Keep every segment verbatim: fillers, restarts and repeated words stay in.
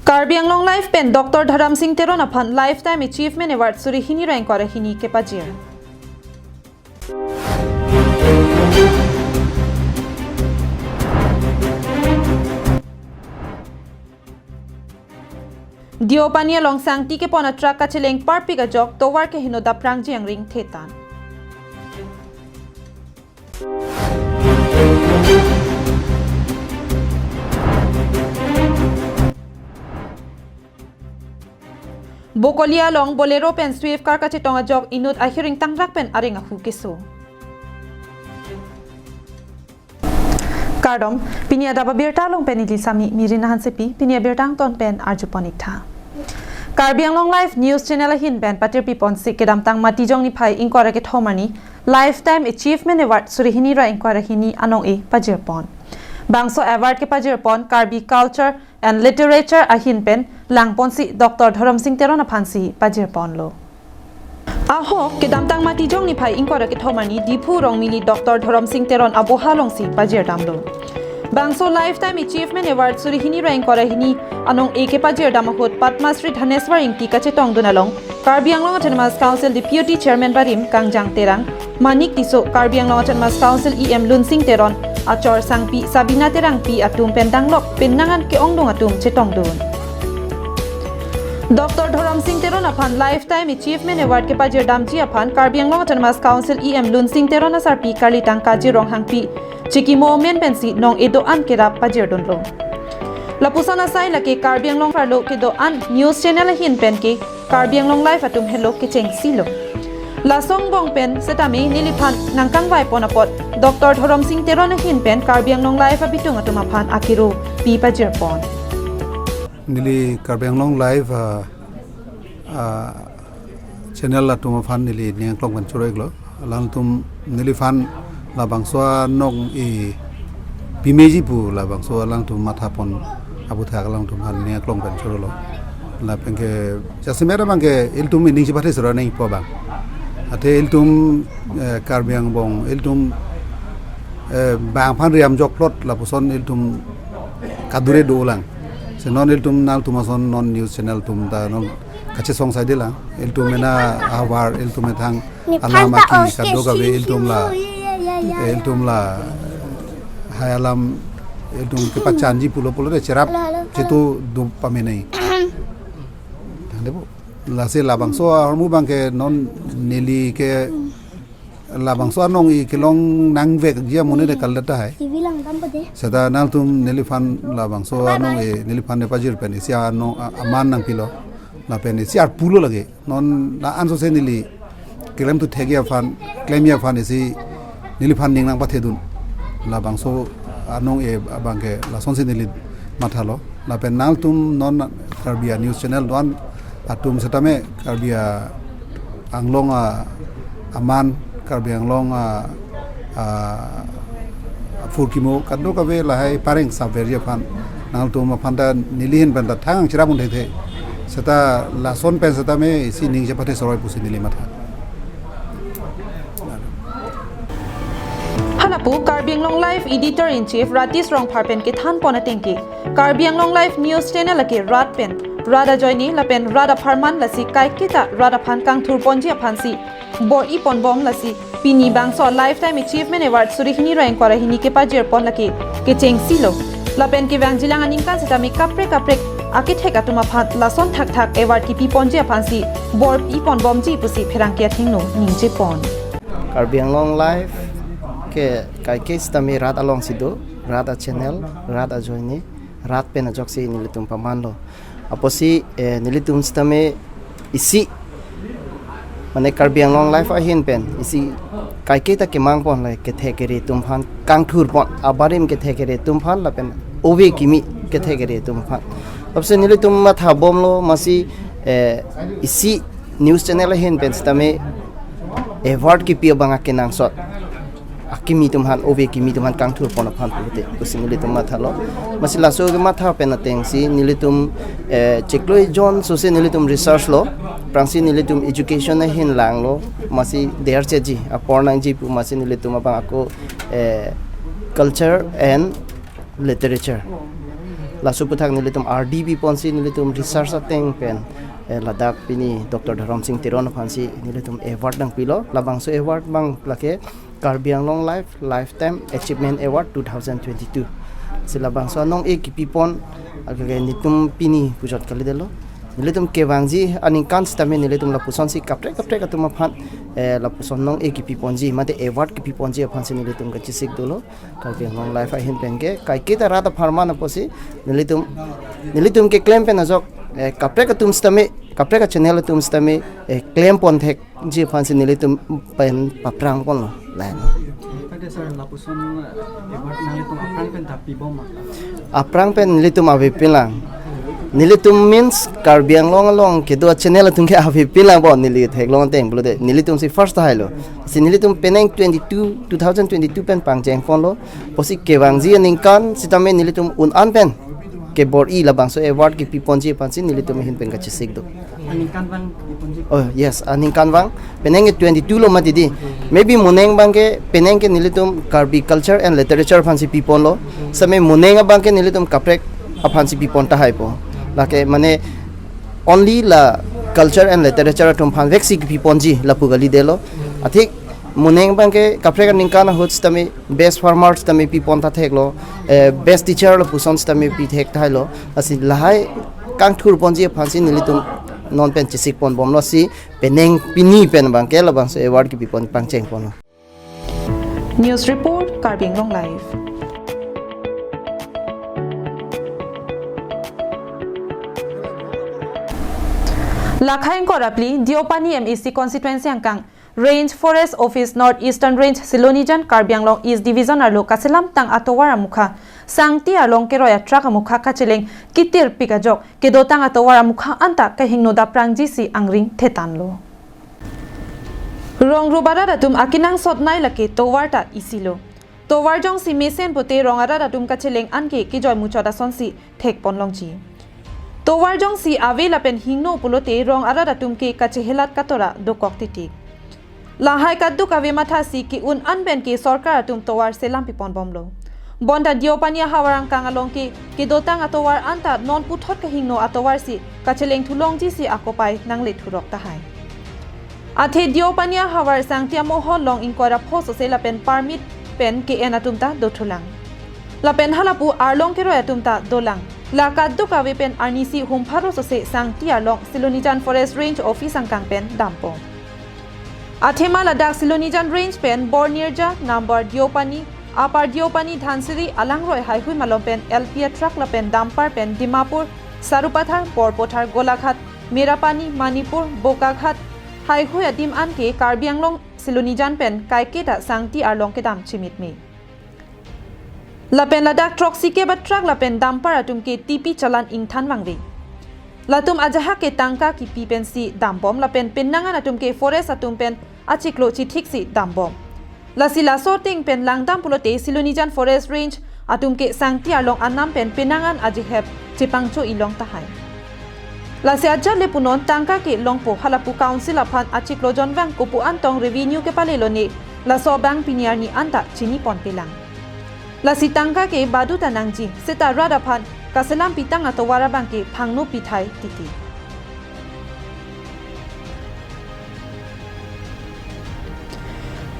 Karbi Anglong Live pen Doctor Dharamsing Teron aphan Lifetime Achievement Award suri hini ra ingkoi ra hini kepajir. Deopani along sangti kepon a truck kacheleng parpik ajok tovar keheno daprangji angring thetan. Bokolia along Bolero pen Swift car kachetong ajok inut ahiring tangrak pen areng ahu keso. Kardom, pini adap abirta along pen ili sami Mirina Hansepi, pini abirta angton pen arjupon ik tha. Karbi Anglong Live News Channel ahin pen patirpi ponsi kedamtang Matijong niphai ingkoi ra kethom arni Lifetime Achievement Award suri hini ra ingkoi ra hini anong-e pajir pon. Bangso award kepajir pon Karbi Culture and Literature ahin pen lang ponsi Doctor Dharamsing Teron aphansi pajir ponlo. Ahok, kedamtang Matijong niphai ingkoi ra kethom arni Diphu Rongmili Doctor Dharamsing Teron aboha alongsi pajir damlo. Bangso Lifetime Achievement Award suri hini ra ingkoi ra hini anong-e kepajir dam ahut Padma Shri Dhaneswar Ingti kachetongdun along Karbi Anglong Autonomous Council Deputy Chairman barim Kangjang Terang, Manik Tisso, Karbi Anglong Autonomous Council E M Lunsing Teron, Achor Sangpi, Sabina Terangpi atum pen danglok pen nangan ke-ongdung atum chetongdun. Doctor Dharamsing Teron aphan Lifetime Achievement Award kepajir damji aphan Karbi Anglong Autonomous Council E M Lunsing Teron asarpi Karlitang Kaji Ronghangpi chikimo amen pensi nong-e do-an kerap pajirdunlo. Lapuson asai lake Karbi Anglong arlo kedo-an news channel ahin pen ke Karbi Anglong Live atum helo kechengsilo. Laso angbong pen setame neliphan nangkangvai pon apot Doctor Dharamsing Teron ahin pen Karbi Anglong Live abitung atum aphan akiro pi pajir pon. Neli Karbi Anglong Live, ah, ah, channel atum aphan neli ning aklong pen choro-iklo. Alangtum neliphan labangso anong-e pimeji pu labangso alangtum matha pon aputhak alangtum aphan ning aklong pen chorolo. Lapen ke jasemet abang ke ilitum ining chepathe sura nangpo abang. Athe ilitum, eh, Karbi angbong ilitum, eh, bang aphan riam jokplot lapuson ilitum kadure dolang. Si non ilitum nangtum ason non news channel atum ta non kachesong saide lang. Ilitum mena ahavar ilitum methang alam aki kadokave ilitum la, eh, ilitum la hai alam ilitum kepachanji pulo pulote cherap chetu do pamenai. Tangde bo. Lasi labangso ahormu abang ke non neli ke labangso anong-e kelong nangvekji amonit ke kal tahai. Seta nangtum neliphan labangso anong-e neliphan nepajir pen isi anong a-, aman nangpilo. Lapen isi arpulo lake. Non la-an sose neli keklem tu thekji aphan, klemji aphan isi neliphan ning nangpathedun. Labangso anong-e abang ke lasonsi neli mathalo. Lapen nangtum non Karbi a news channel do-an atum setame Karbi Anglong a, aman, Karbi Anglong a, a, aphurkimo kadokave lahai pareng saverji aphan nangtum aphan ta neli ahin pen ta thang cherap un thekthe. Seta lason pen setame isi ning chepathe soroi pusi neli matha. Halapu Karbi Anglong Live Editor in Chief Ratish Rongphar pen kethan pon ateng ke Karbi Anglong Live News Channel lake rat pen rat ajoine lapen rat apharman lasi kaiketa rat aphan kangthur ponji aphansi bor-i ponbom lasi pini bangso Lifetime Achievement Award suri hini ra ingkoi ra hini kepajir pon lake kechengsilo. Lapen kevangjilang aningkan setame kaprek kaprek akethek atum aphan lason thakthak award kipi ponji aphansi bor-i ponbomji pusi pherangke athengno ningje pon. Karbi Anglong Live ke kaike setame rat alongsi do, rat a channel, rat ajoine, rat pen ajoksi nelitum pamanlo. Apotsi, eh, nelitum setame isi, mane Karbi Anglong Live ahin pen isi kaiketa kemang pon le kethe kere atum aphan kangthur pon, abarim kethe kere atum aphan lapen ove kimi kethe kere atum aphan. Apotsi nelitum mathabomlo masi, eh, isi news channel ahin pen setame award kipi abang akenangsot akimi atum aphan, ove kimi atum aphan kangthur pon aphan pulote pusi nelitum mathalo. Masi laso kematha pen atengsi nelitum, eh, chiklo ejon sose nelitum research lo, aphrangsi nelitum education ahin langlo, masi dercheji apor nangji pu masi nelitum abang ako, eh, culture and literature. Laso aphuthak nelitum R D B ponsi nelitum research ateng pen, eh, ladak pini Doctor Dharamsing Teron aphansi nelitum award nangpilo. Labangso award abang lake Karbi Anglong Life Lifetime Achievement Award two thousand twenty-two. Si labangso anong-e kipipon, ah, ke nelitum pini puchot kalidetlo. Nelitum kevangji aningkan sitame nelitum lapusonsi kaprek kaprek atum aphan, eh, lapuson anong-e kipiponji, mate award kipiponji aphansi nelitum kachesik dolo. Karbi Anglong Life ahin penke, kaiketa rat apharman apotsi, nelitum, nelitum keklem pen ajok, eh, kaprek atum sitame, kaprek a-channel atum sitame, eh, klempon thekji aphansi nelitum pen paprangponlo, lain. Tadi sir, lapuson, eh, award nanglitum aphrang pen ta pibom ma? Aphrang pen nelitum avepinlang. Nelitum means Karbi Anglong along kedo a-channel atum ke avepinlang bo neli theklong ateng pulote. Nelitumsi first tahailo. Si nelitum penang twenty-two, two thousand twenty-two pen pangchengponlo. Apotsi kevangji aningkan sitame nelitum un-an pen kebor-i labangso award kipiponji aphansi nelitum ahin pen kachesik do. Aningkan vang kipiponji. Oh, yes, aningkan vang. Penang ke twenty-two lo mati di. Maybe moneng abangke, penang ke nelitum Karbi culture and literature aphansi piponlo. Sitame moneng abangke nelitum kaprek aphansi pipon tahaipo. Lake mane only la culture and literature atum aphan veksi kipiponji lapu kalidetlo. Athik moneng abangke kaprek aningkan ahut sitame best farmer sitame pipon ta theklo, eh, best teacher lapuson sitame pithek tahailo. Lasi lahai kangthurponji aphansi nelitum non pen chesikponbomlo, si penang pini pen abangke labangso award kipipon pangchengponlo. News report, Karbi Anglong Live. Lakhai ingkoi ra phli Deopani M A C constituency angkang Range Forest Office North Eastern Range Silonijan Karbi Anglong East Division arlo kachelamtang atovar amukha Sangti arlong keroi a-truck amukha kacheleng kitirpik ajok kedotang atovar amukha anta kahingno daprangji si angring thetanlo. Rong rubarat atum akenangsot nei lake tovar ta isilo. Tovar jongsi mesen pote rong arat atum kacheleng anke kejoi muchot asonsi thekponlongji. Tovar jongsi ave lapen hingno pulote rong arat atum ke kachehelat katora dokok titik. Lahai kaduk ave mathasi ke-un an pen ke sorkar atum tovar selam piponbomlo. Bonta Deopani ahavar angkang along ke kedotang atovar anta non puthot kahingno atovar si kacheleng thulongji si akopai nangle thurok tahai. Athe Deopani ahavar Sangti amohol along ingkoi ra pho sose lapen permit pen ke-en atum ta dothulang. Lapen halapu arlong keroi atum ta dolang. La kaduk ave pen arnisi hum pharo sose Sangti arlong Silonijan Forest Range Office angkang pen dampo. Athema ladak Silonijan Range pen Bornirja, Nambor Deopani, Upper Deopani, Dhansiri alangroi haihui malom pen L P a-truck lapen dumper pen Dimapur, Sarupathar, Borpathar, Golaghat, Merapani, Manipur, Bokaghat haihui adim anke Karbi Anglong Silonijan pen kaiketa Sangti arlong kedam chimitme. Lapen ladak throksi kep a-truck lapen dumper atum ke T P challan ingthan vangve. Latum ajahak ke tangka kipi pensi dambom lapen penang an atum ke forest atum pen achiklo chithiksi dambom. Lasi laso ateng pen langdam pulote Silonijan Forest Range atum ke Sangti arlong anam pen penang an ajihep chepangcho-i long tahai. Lasi ajat le punon tangka ke longpo, halapu council aphan achiklo jonvang kopu an tong revenue kepalelo ne, laso abang pini arni anta chiniponpelang. Lasi tangka ke badu ta nangji, seta rat aphan kaselam pitang atovar abang ke phangno pithai titi.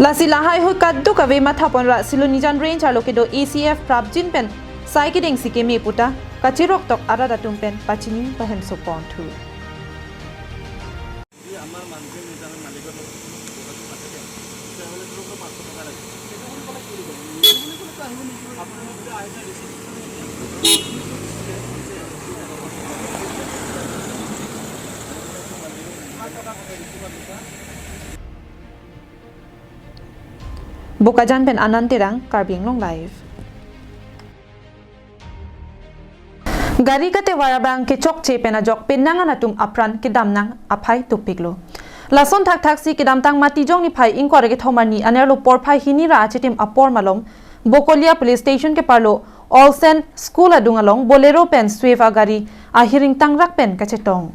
Lasi lahaihui kaduk ave mathapon ra Silonijan Range arlo kedo A C F prapjin pen sai kedengsi keme puta kachirok tok arat atum pen pachini pahem soponthu. যদি আমাৰ মানুহে নিজে আমি মালিকৰ লগত যোগাযোগ নাথাকে, তেতিয়াহ'লে তেওঁলোকৰ পাঁচশ টকা লাগে। সেইটো বুলি ক'লে কি বুলি ক'ব? নিদিওঁ বুলি ক'লেতো আহিব নিদিব। আপুনি যদি আহি পেলাই receipt Bokajan pen Anand Terang, Karbi Anglong Live. Gari katevar abang kechokche pen ajok penang an atum apran kedamnang aphai tupiklo. Lason thakthaksi kedamtang Matijong niphai ingkoi ra kethom arni anerlo porphai hini ra achitim apor malom Bokolia Police Station keparlo Olsen School adung along Bolero pen Swift agari ahiring tangrak pen kachetong.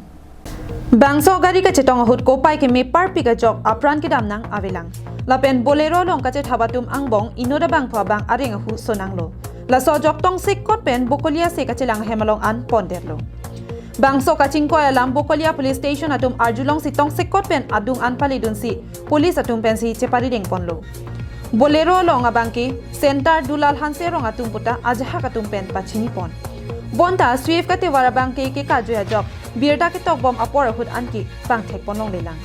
Bangso gari kachetong ahut kopai keme parpik ajok apran kedamnang avelang. Lapen Bolero along kachethap atum angbong inut abangphu abang areng ahu sonanglo. Laso ajok tongsekot pen Bokolia se kachelang ahem along an pondetlo. Bangso kachingkoi alam Bokolia Police Station atum arjulongsi tongsekot pen adung an palidunsi police atum pensi cheparideng ponlo. Bolero along abangke Center Dulal Hanse Rong atum puta ajahak atum pen pachini pon. Bonta swift katevar abangke kekajoi ajok birta ketokbom apor ahut anke pangthek ponlonglelang.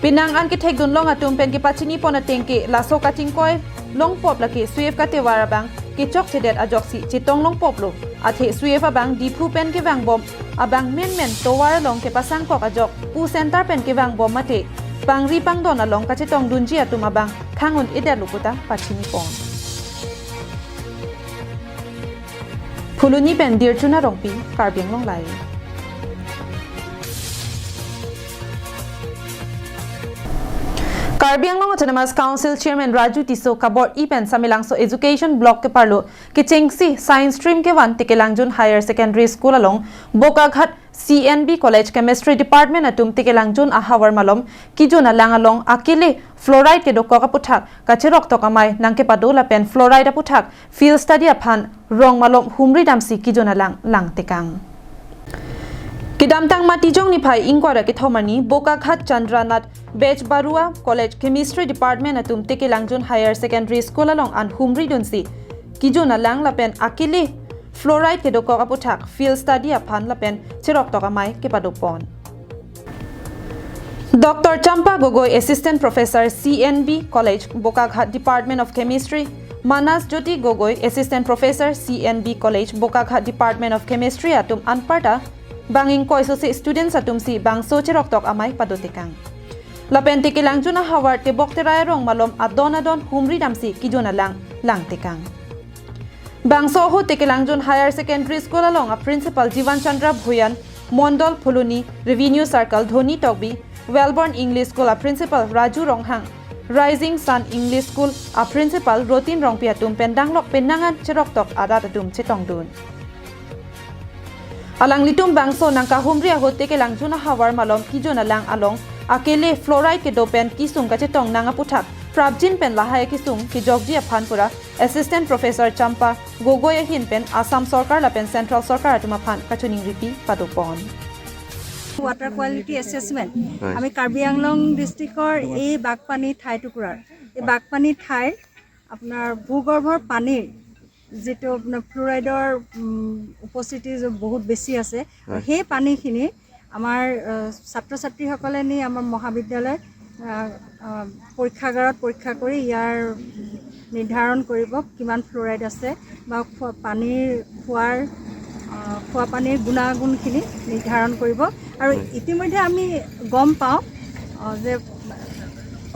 Penang an kethekdunlong atum pen kepachini pon atengke laso kachingkoi longpop lake swift katevar abang kechokchedet ajoksi chetong longpoplo. Athe swift abang Diphu pen kevangbom abang menmen tovar along kepasangkok ajok pu center pen kevangbom mate pangri pangdon along kachetongdunji atum abang thang un-edetlo puta pachini pon. Phuloni pen Dirchuna Rongpi, Karbi Anglong Live. Karbi Anglong Autonomous Council Chairman Raju Tisso kabor-i pen Samelangso Education Block keparlo kechengsi Science Stream kevan Tekelangjun Higher Secondary School along Bokaghat C N B College Chemistry Department atum Tekelangjun ahavar malom kejun alang along akele fluoride kedokok aputhak kacheroktok amei nangkepado lapen fluoride aputhak field study aphan rong malom humri damsi kejun alang langtekang. Kedamtang Matijong niphai ingkoi ra kethom arni Bokaghat Chandranath Bechbarua College Chemistry Department atum Tekelangjun Higher Secondary School along an humri dunsi kejun alang lapen akele fluoride kedokok aputhak field study aphan lapen cheroktok amei kepado pon. Doctor Champa Gogoi, Assistant Professor, C N B College, Bokaghat, Department of Chemistry, Manas Jyoti Gogoi, Assistant Professor, C N B College, Bokaghat, Department of Chemistry atum anparta bang ingkoi sose students atumsi bangso cheroktok amei padotekang. Lapen Tekelangjun ahavar tebok terai arong malom adon adon humri damsi kejun alang langtekang. Bangso ahut Tekelangjun Higher Secondary School along a Principal Jivan Chandra Bhuyan, Mondol Phuloni, Revenue Circle Dhoni Tokbi, Wellborn English School a Principal Raju Ronghang, Rising Sun English School a Principal Rotin Rongpi atum pen danglok penang an cheroktok arat atum chetongdun. Alanglitum bangso nangkahumri ahut Tekelangjun ahavar malom kejun alang along akele fluoride kedo pen kesung kachetong nang aputhak prapjin pen lahai kesung kejokji aphan pura Assistant Professor Champa Gogoi ahin pen Assam Sorkar lapen Central Sorkar atum aphan kachiningripi padopon. Water quality assessment, হয়। আমি কাৰ্বি আংলং ডিষ্ট্ৰিক্টৰ এই বাগপানী ঠাই টুকুৰাৰ, এই বাগপানী ঠাইৰ আপোনাৰ ভূগৰ্ভৰ পানীৰ যিটো আপোনাৰ ফ্ল'ৰাইডৰ, উম, উপস্থিতি যে বহুত বেছি আছে, হয়। সেই পানীখিনি আমাৰ, আহ, ছাত্ৰ ছাত্ৰীসকলে নি আমাৰ মহাবিদ্যালয়, আহ, আহ, পৰীক্ষাগাৰত পৰীক্ষা কৰি ইয়াৰ নিৰ্ধাৰণ কৰিব কিমান ফ্ল'ৰাইড আছে বা খোৱা পানীৰ, খোৱাৰ, আহ, খোৱা পানীৰ গুণাগুণখিনি নিৰ্ধাৰণ কৰিব। আৰু হয়। ইতিমধ্যে আমি গম পাওঁ, আহ, যে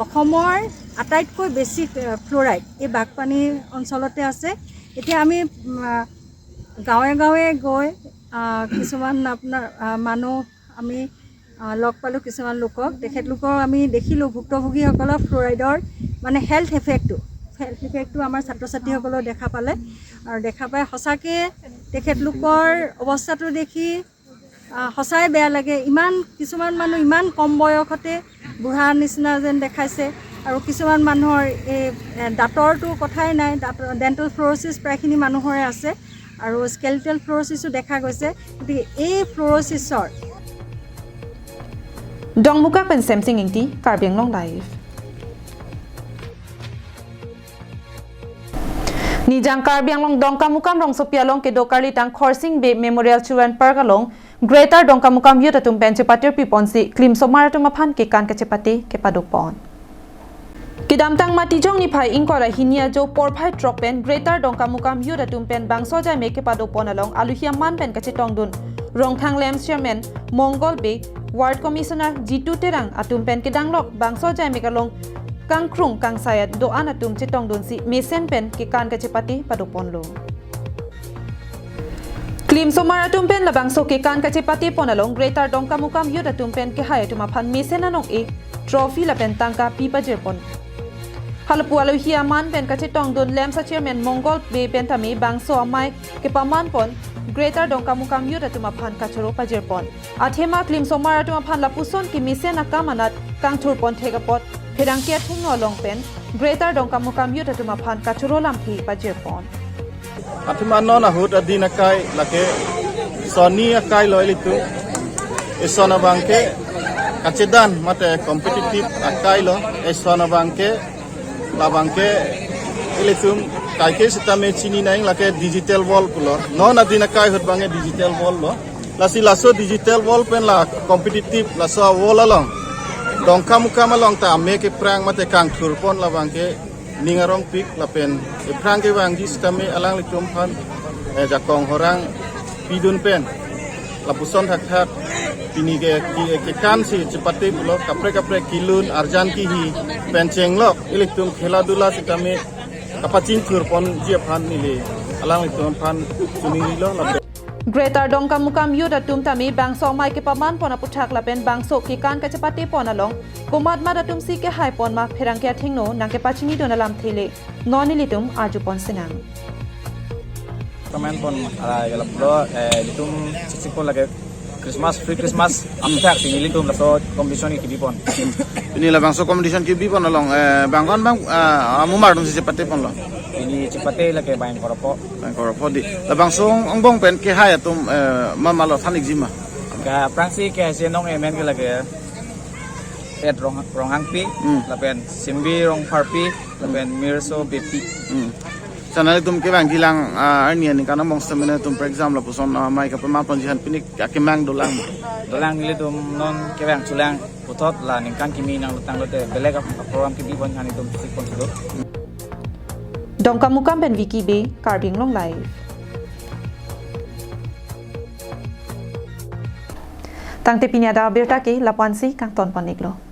অসমৰ আটাইতকৈ বেছি, আহ, ফ্ল'ৰাইড এই বাগপানী অঞ্চলতে আছে। এতিয়া আমি, উম, আহ, গাঁৱে গাঁৱে গৈ, আহ, কিছুমান আপোনাৰ, আহ, মানুহ আমি, আহ, লগ পালোঁ, কিছুমান লোকক। তেখেতলোকৰ আমি দেখিলোঁ ভুক্তভোগীসকলৰ ফ্ল'ৰাইডৰ মানে হেল্থ ইফেক্টটো, হেল্থ ইফেক্টটো আমাৰ ছাত্ৰ ছাত্ৰীসকলেও দেখা পালে। আৰু দেখা পাই সঁচাকৈ তেখেতলোকৰ অৱস্থাটো দেখি, আহ, সঁচাই বেয়া লাগে। ইমান, কিছুমান মানুহ ইমান কম বয়সতে বুঢ়া নিচিনা যেন দেখাইছে। আৰু কিছুমান মানুহৰ এই, এ, দাঁতৰতো কথাই নাই, দাঁতৰ, ডেণ্টেল ফ্ল'ৰ'চিছ প্ৰায়খিনি মানুহৰে আছে আৰু স্কেলিটেল ফ্ল'ৰ'চিছো দেখা গৈছে। গতিকে এই ফ্ল'ৰ'চিছৰ Dongmukak pen Semsing Ingti, Karbi Anglong Live. Nijang Karbi Anglong Dongkamukam rongsopi along kedo Karlitang Khorsing Bey Memorial Children Park along Greater Dongkamukam Youth atum pen chepatirpi ponsi klimsomar atum aphan kekan kachepate kepado pon. Kedamtang Matijong niphai ingkoi ra hini ajo porphai throk pen Greater Dongkamukam Youth atum pen bangso ajaimek kepado pon along aluhi aman pen kachetongdun Rongthang Lamps Chairman Mongol Bey, Ward Commissioner Jitu Terang atum pen kedanglok bangso ajaimek along kangkrung kangsai do-an atum chetongdunsi mesen pen kekan kachepate pado ponlo. Klimsomar atum pen labangso kekan kachepate pon along Greater Dongkamukam Youth atum pen kehai atum aphan mesen anong-e trophy lapen tangka pi pajir pon. Halapu aluhi aman pen kachetongdun Lamps a Chairman Mongol Bey pen tame bangso amei kepaman pon Greater Dongkamukam Youth atum aphan kachoro pajir pon. Athema klimsomar atum aphan lapuson kemesen akam anat kangthur pon thek apot pherangke athengno along pen Greater Dongkamukam Youth atum aphan kachoro lamthe pajir pon. Athema non ahut adin akai lake sonni akai lo ilitum. Eson abangke kachedan mate competitive akai lo. Eson abangke labangke ilitum kaike sitame chini nang lake digital world pulo. Non adin akai ahut abangke digital world lo. Lasi laso digital world pen la competitive laso world along, Dongkamukam along ta ame keprang mate kangthurpon labangke ning arongpik lapen ephrang kevangji sitame alanglitum aphan, eh, jakong horang pidun pen lapuson thakthak pini ke, ke, kekan si chepate pulo, kaprek kaprek kelun arjan kehi pen chenglok ilitum khela dula sitame kapachingthurponji aphan neli alanglitum aphan choningri lo lapen Greater Dongkamukam youth atum tame bangso amei kepamanpon aputhak lapen bangso kekan kachepatepon along komatmat atum si kehaipon ma pherangke athengno nangkepachinidun alamthe le non ilitum arjupon sinang. Kemanpon arai galap lo, eh, ilitum sisipon lake Christmas, pre-Christmas aputhak pini ilitum laso competition kebipon. Pini labangso competition kebipon along, eh, bang ko-an bang, eh, amumar atum si chepatepon lo? Pini chepate lake bang Korapho. Bang Korapho dei. Labangso angbong pen kehai atum, eh, ma malo than-ikji ma? Aphrangsi kehai si non amen ke lake Ed Rong, Ronghangpi, Hmm. lapen Simbi Rongpharpi, lapen Mirso Beypi. Hmm. Sana ilitum kevangjilang, ah, arni aningkan angbong sitame nangtum, for example, lapuson, ah, amei kepamanponji aphan pini akemang dolang? Dolang, ilitum non kevangjilang puthot la ningkan kimi nanglutang lote belek ap-, program kebipon aphan itum sisipon sudo. Dongkamukam pen Vicky Bey, Karbi Anglong Live. Tangte pini adap abirta ke lapu-ansi kangtonpon-iklo.